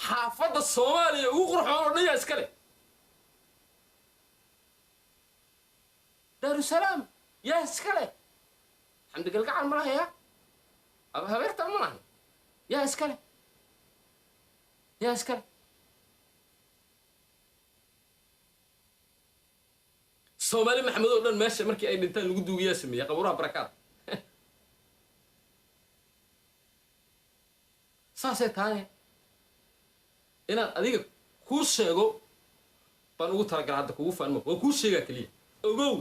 Xaafadda Soomaaliya ugu qurxoon oo dhan yaa iska leh? Daarusalaam yaa iska leh? Xamdi Galgacal ma lahayaa? Habeerta ma lahan? Yaa iska leh? Yaa iska leh? Soomaali Maxamed oo dhan meesha markii ay dhintaan lagu duugiyaa sameeyey qabuuraha Barakaad. Saasay tahay. Inaan adiga kuu sheego baan ugu talagala. Hadda kugu faani maayo, waa kuu sheegaa keliya. Ogow,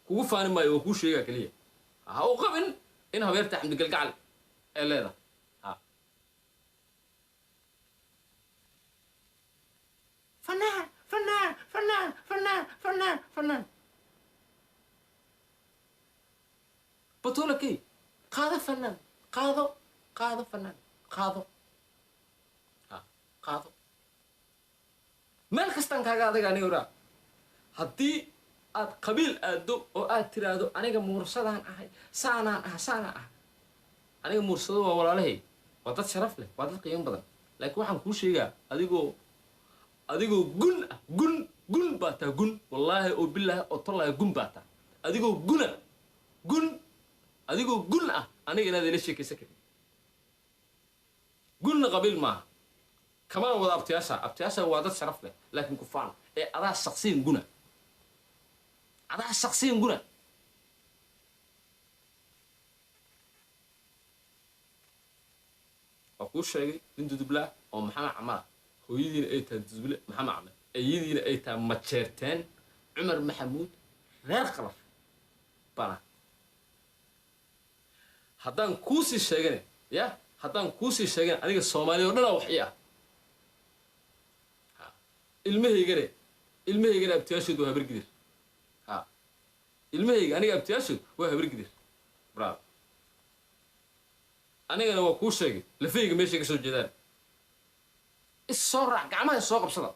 kugu faani maayo, waa kuu sheegaa keliya. Ha u qabin in habeerta Xamdi Galgacal ay leedahay. Ha fanaan, fanaan, fanaan, fanaan, fanaan, fanaan. Batulakey, qaado fanaan, qaado, qaado fanaan, qaado, ha qaado. Meel kastaan kaaga adaga aniga oraa. Haddii aad qabiil aaddo oo aad tiraahdo aniga muursadaan ahay, saanaan ah, saanaan ah, aniga muursado waa walaalahay, waa dad sharaf leh, waa dad qiimo badan. Laakiin waxaan kuu sheegaa, adigoo gun ah, gun, gun baa taa, gun, wallaahi oo bilaahi oo tollaahi, gun baa taa. Adigoo guna, gun, adigoo gun ah, aniga inaad ila sheekaysan karin. Gunna qabiil maaha, kamana wada abtiyaasha. Abtiyaasha waa dad sharaf leh, laakiin kufaan ee adaa shaksiyan guna, adaa shaksiyan guna. Waa kuu sheegay nin Dudublaa oo Maxamed Camala, hooyadiina ay tahay Duduble Maxamed Camal, iyadiina ay tahay Majeerteen Cumar Maxamuud reer Qalaf bana. Haddaan kuusii sheegane ya, haddaan kuusii sheegane, aniga Soomaaliya o dhanaa wax ii ah. Ilmahaygane, ilmahaygana abtiyaashood waa Habargidir. Ha, ilmahayga aniga abtiyaashood waa Habargidir, bravo. Anigana waa kuu sheegay lafahayga meeshay ka soo jeedaan. Is soo raac, gacmaha is soo qabsada.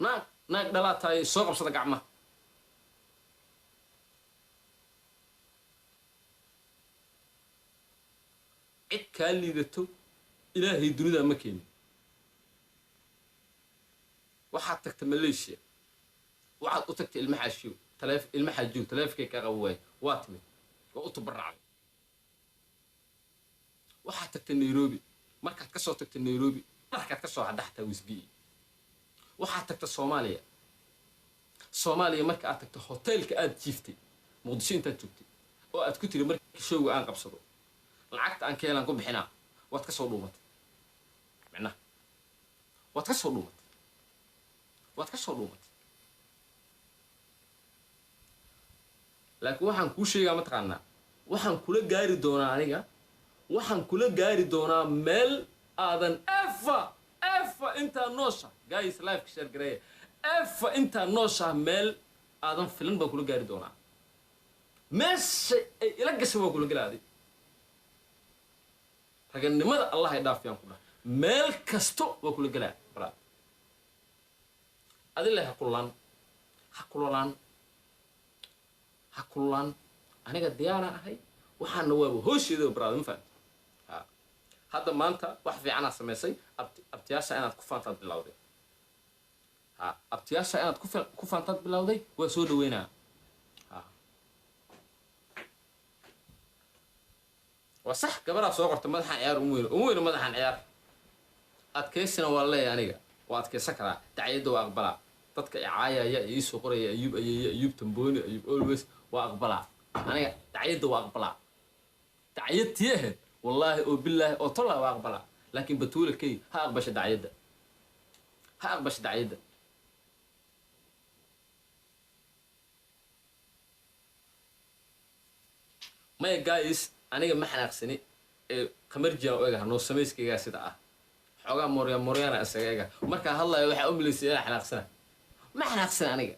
Naag, naag dhalaa tahay, is soo qabsada gacmaha. Cid kaa liidato Ilaahay dunida ma keenin. Waxaad tagta Malaysia, waxaad u tagtay ilma xaashiyo taleef, ilma xaajiyo taleefkay kaa qaba waaye, waa timid, waa u tabaracday. Waxaad tagtay Nairobi. Markaad ka soo tagtay Nairobi, dharkaad ka soo hadda xataa wisbi'i. Waxaad tagta Soomaaliya. Soomaaliya marka aad tagto, hoteelka aad jiiftay Muqdisho intaad joogtay oo aad ku tiri markii showga aan qabsado lacagta aan ka helaan ku bixinaa, waad ka soo dhuumatay. Micnaha waad ka soo dhuumatay, waad ka soo dhuumatay. Laakiin waxaan kuu sheegaa, mataqaanaa, waxaan kula gaari doonaa, aniga waxaan kula gaari doonaa meel aadan efa efa intaa noosha. Guys, live-ka share gareeya. Efa intaa nooshaha meel aadan filan baan kula gaari doonaa. Meesha ay ila gashay waan kula gelaaday. Raganimada Allah ay dhaafiyaan ku dhah, meel kasto waa kula gelaa bra. Adile ha kululaan, ha kululaan, ha kululaan. Aniga diyaaraan ahay, waxaana waaba hoosheeda brada, ma fahamti? Ha, hadda maanta wax fiicanaa samaysay. Abtiyaasha inaad ku faantaad bilowday. Ha, abtiyaasha inaad ku faantaad bilowday, waa soo dhaweynaa. Ha, waa sax. Gabaraa soo qorta madaxaan ciyaar uma weyno, uma weyno madaxaan ciyaar. Adkaysina waa leeyahay, aniga waa adkaysan karaa, dacyadda waa aqbalaa. Dadka icaayaya ee iisoo qoraya Ayuub ayeeye, Ayuub Tambooni, Ayuub always, waa aqbalaa. Aniga dacyadda waa aqbalaa, dacyad tii ahayd, wallaahi oo bilaahi oo tolla, waa aqbalaa. Laakiin Batuula kay ha aqbasha dacyadda, ha aqbasha dacyadda. Maya guys, aniga ma xanaaqsani ee qamarjiyaan u egaha noo samayskaygaa sida ah, xoogaa moorya mooryaana isaga ega. Markaa hadlayo waxaa u malaysay inaa xanaaqsana. Ma xanaaqsani, aniga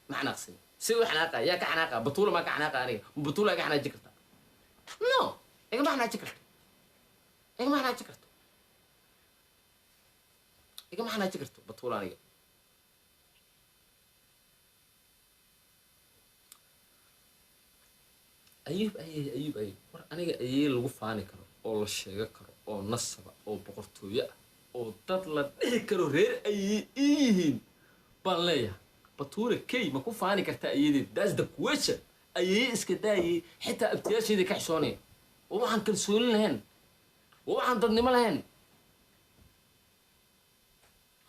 ma xanaaqsani. Si u xanaaqa yaa ka xanaaqa? Batuula maa ka xanaaqa? Aniga Batuula iga xanaaji karta? No, igama xanaaji karto, igama xanaaji karto, igama xanaaji karto Batuula aniga. Ayuub ayey, Ayuub ayey, war aniga ayey lagu faani karo oo la sheego karo oo nasaba Oo boqortooyo ah oo dad la dhihi karo reer ayay ii yihiin baan leeyahay. Batuula Key ma ku faani kartaa iyadeed? That's the question. Ayay iska daayay, xitaa abtiyaasheedii ka xishoonaya oo waxaan kalsoonin lahayn oo waxaan dadnimo lahayn,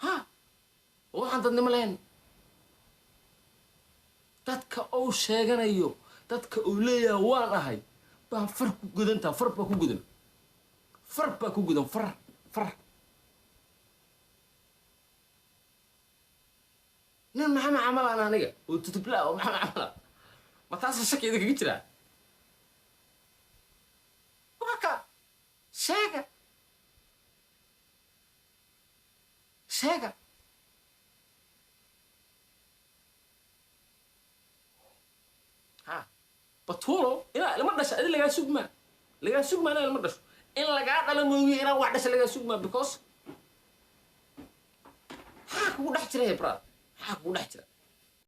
ha, oo waxaan dadnimo lahayn. Dadka uu sheeganayo, dadka uu leeyahay waan ahay, baa far ku gudantaa. Far baa ku gudan, far baa ku gudan, far far. Nin Maxamed camal aan aniga oo tutubla oo Maxamed camal ah, ma taasa shaki idinkaga jiraa? Waa ka sheega, sheega. Ha, Batuulo, inaa ilma dhasha adi lagaa sugmaa, lagaa sugmaa inaa ilma dhasho, in lagaa dhalo moogiye, inaa wax dhasha lagaa sugmaa, because maxaa kugu dhex jira, hebra? Maxaa kugu dhex jira?